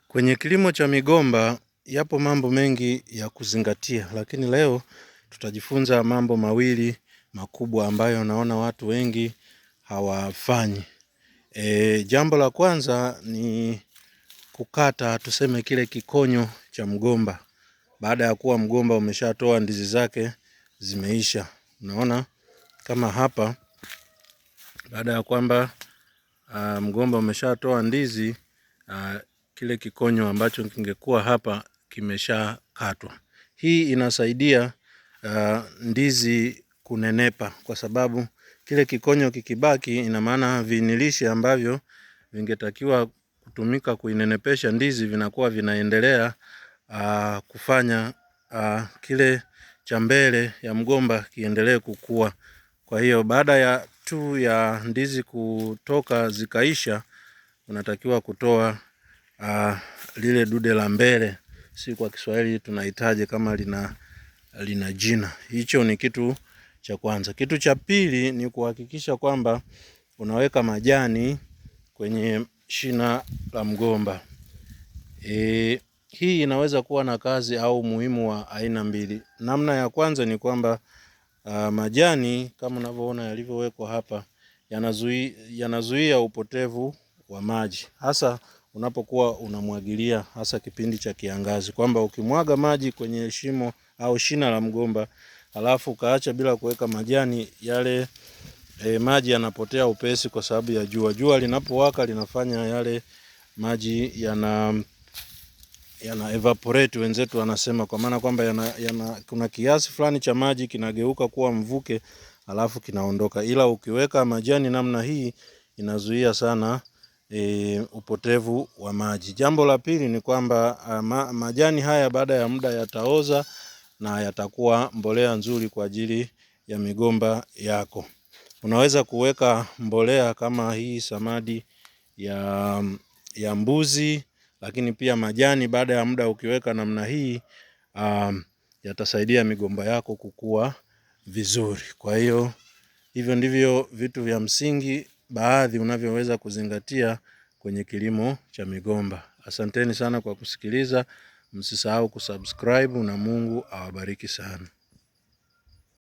Kwenye kilimo cha migomba yapo mambo mengi ya kuzingatia, lakini leo tutajifunza mambo mawili makubwa ambayo naona watu wengi hawafanyi. Jambo la kwanza ni kukata tuseme kile kikonyo cha mgomba baada ya kuwa mgomba umeshatoa ndizi zake zimeisha. Unaona kama hapa, baada ya kwamba mgomba umeshatoa ndizi, kile kikonyo ambacho kingekuwa hapa kimeshakatwa. Hii inasaidia ndizi kunenepa, kwa sababu kile kikonyo kikibaki, ina maana viinilishe ambavyo vingetakiwa kutumika kuinenepesha ndizi vinakuwa vinaendelea kufanya kile cha mbele ya mgomba kiendelee kukua. Kwa hiyo baada ya tu ya ndizi kutoka zikaisha, unatakiwa kutoa lile dude la mbele, si kwa Kiswahili tunahitaji kama lina jina. Hicho ni kitu cha kwanza. Kitu cha pili ni kuhakikisha kwamba unaweka majani kwenye shina la mgomba. Hii inaweza kuwa na kazi au umuhimu wa aina mbili. Namna ya kwanza ni kwamba majani kama unavyoona yalivyowekwa hapa yanazuia upotevu wa maji, hasa unapokuwa unamwagilia, hasa kipindi cha kiangazi, kwamba ukimwaga maji kwenye shimo au shina la mgomba halafu ukaacha bila kuweka majani yale, maji yanapotea upesi kwa sababu ya jua. Jua linapowaka linafanya yale maji yana evaporate, wenzetu wanasema, kwa maana kwamba kuna kiasi fulani cha maji kinageuka kuwa mvuke alafu kinaondoka. Ila ukiweka majani namna hii inazuia sana upotevu wa maji. Jambo la pili ni kwamba majani haya baada ya muda yataoza na yatakuwa mbolea nzuri kwa ajili ya migomba yako. Unaweza kuweka mbolea kama hii samadi ya mbuzi, lakini pia majani baada ya muda ukiweka namna hii yatasaidia migomba yako kukua vizuri. Kwa hiyo hivyo ndivyo vitu vya msingi baadhi unavyoweza kuzingatia kwenye kilimo cha migomba. Asanteni sana kwa kusikiliza. Msisahau kusubscribe na Mungu awabariki sana.